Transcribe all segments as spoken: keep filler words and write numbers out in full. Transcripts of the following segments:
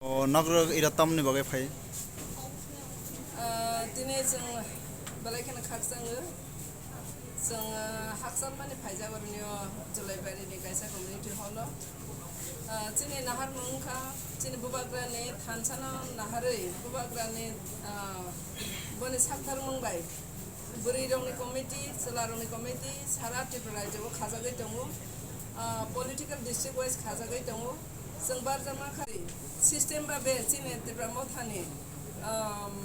O, nokro ira tamni bagwi phai? Ah, tini chwng belai kheno khakchango. Chwng, ah, hakchalmani phaijak ornio Julaibari ni kaisa community hall o. Ah, chini naharmung wngkha, chini bubagrani thansano naharwi bubagrani, ah, boni saktharmung bai bwrwi rokni committee, chwla rokni committee, sara Tripura rajyo o khajagwi tongo. Ah, political district wise khajagwi tongo. Chwng barjama khai system ba be chini Tipra Mothani, um,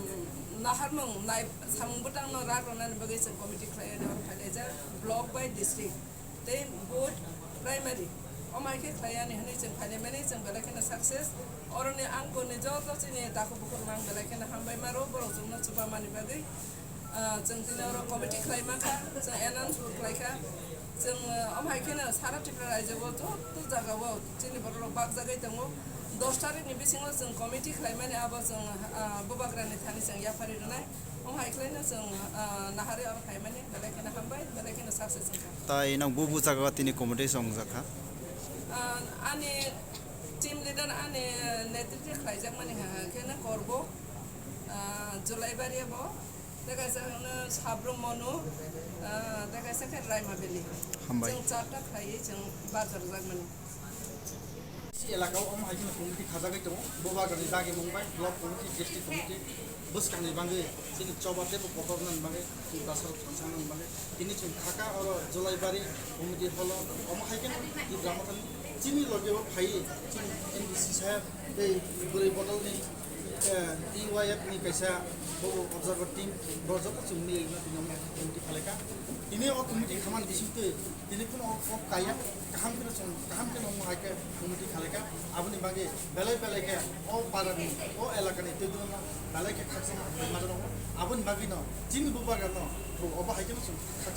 naharmung nai samung bwtangno rak rwnani bagwi chwng committee khlaiwi rw phailaijak block by district tei board primary. Omo hai khe khlaiani hwnwi chwng phainaimani chwng belai kheno success. Oroni ang koni joto chini takhuk bukhuk mang belai kheno hambai maro borok chwngno chubamani bagwi. Ah, chwng tini oro committee khlai mankha, chwng announce bo khlai kha. Chwng, ah, omo hai kheno sara Tripura rajyo o joto jaga o chini borok rok bakjagwi tongo. Dos tarikh ni bisingo chwng committee khlaimani abo chwng, ah, bubagrani thani chwng yapharwi rwnai. Omo hai khlaino chwng, ah, naharwi oro phaimani belai kheno hambai, belai kheno success wngkha. Tai nang bubu jaga o tini committee chongjakha? Ah, ani team leader ani netritwe khlaijakmani ha, ha kheno Korbo, ah, Julaibari abo. Tei kaisa hwnkhe Sabrum Monu, ah, tei kaisa khe Raima Valley. Hambai. Chwng charta khlaiwi chwng barjak jakmani. Si elaka o omo hai kheno committee khajagwi tongo. Bubagrani dagi mung bai block committee, district committee bwskangni bagwi chini choba teibo kotornani bagwi chini bwsarok thangsangnani bagwi tini chwng khaka oro Julaibari committee hall o. Omo hai kheno Tipra Mothani chini loge o phaiwi chini M D C saheb tei bwrwi bodolni Eh, T Y F ni kaisa bobo observer team, borok joto chwng milwi no tini omo committee khalai kha. Tini o committee khamani bisingtwi tini kheno o kok kaya kaham kheno chwng kaham kheno omo hai khe committee khalai kha. Aboni bagwi belai belai khe o para ni o elaka ni twi dwngno belai khe khakchangma hambai ma rwno. Aboni bagwi no chini bubagra no bo obo hai kheno chwng kha